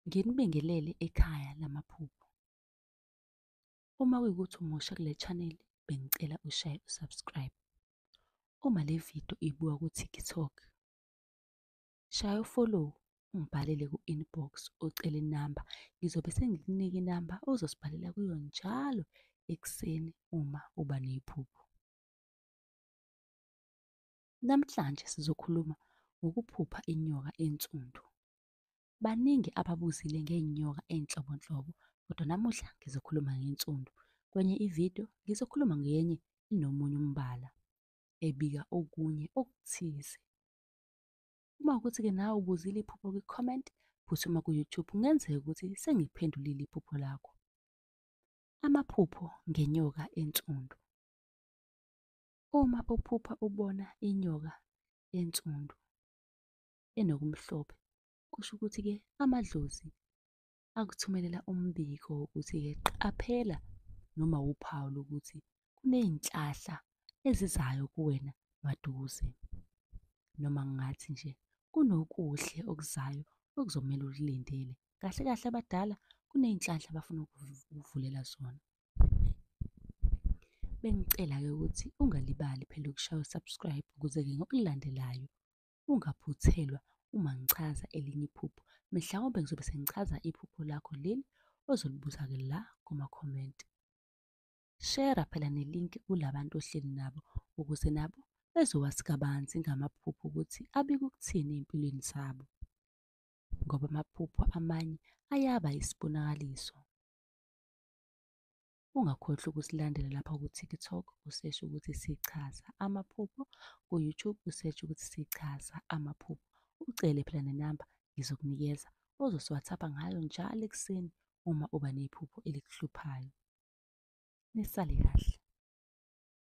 Nginibingelele ekhaya lamaphupho. Uma kuyikuthi umusha kule channel, bengicela ushaye u-subscribe. Uma le video ibukwa ku-TikTok, shaya u-follow, ungibhalele ku-inbox ucele inamba. Ngizobe sengikunika inamba ozosibhalela kuyo njalo ekuseni uma uba nephupho. Namhlanje sizokhuluma ngokuphupha inyoka ensundu. Baningi ababuzile ngey'nyoka ey'nhlobonhlobo, kodwa namuhla ngizokhuluma ngensundu. Kwenye ividiyo ngizokhuluma ngenye enomunye umbala, ebika okunye okuthize. Uma kuwukuthi-ke nawe ubuzile iphupho kwi-comment, phuthuma ku-YouTube, kungenzeka ukuthi sengikuphendulile iphupho lakho. Amaphupho ngenyoka ensundu. Uma uphupha ubona inyoka ensundu enokumhlophe, kusho ukuthi-ke amadlozi akuthumelela umbiko wokuthi-ke qaphela noma wuphawu lokuthi kuney'nhlahla ezizayo kuwena maduze. Noma ngingathi nje kunokuhle okuzayo okuzomele ukulindele. Kahle kahle abadala kuney'nhlanhla abafuna ukukuvulela zona. Bengicela-ke ukuthi ungalibali phela ukushaya u-subscribe ukuze-ke ngokulandelayo ungaphuthelwa uma ngichaza elinye iphupho. Mhlawumbe ngizobe sengichaza iphupho lakho leli ozolibuza-ke la kuma-comment. Shera phela nelinki kulabantu ohleli nabo ukuze nabo bezowazi kabanzi ngamaphupho ukuthi abika ukuthini ey'mpilweni zabo. Ngoba amaphupho amanye ayaba isibonakaliso. Ungakhohlwa ukusilandela lapha ku-TikTok useshe ukuthi sichaza amaphupho, ku-YouTube useshe ukuthi sichaza amaphupho. Ucele phela nenamba ngizokunikeza ozosi-WhatsApp-a ngayo njalo ekuseni uma uba nephupho elikuhluphayo. Nisale kahle.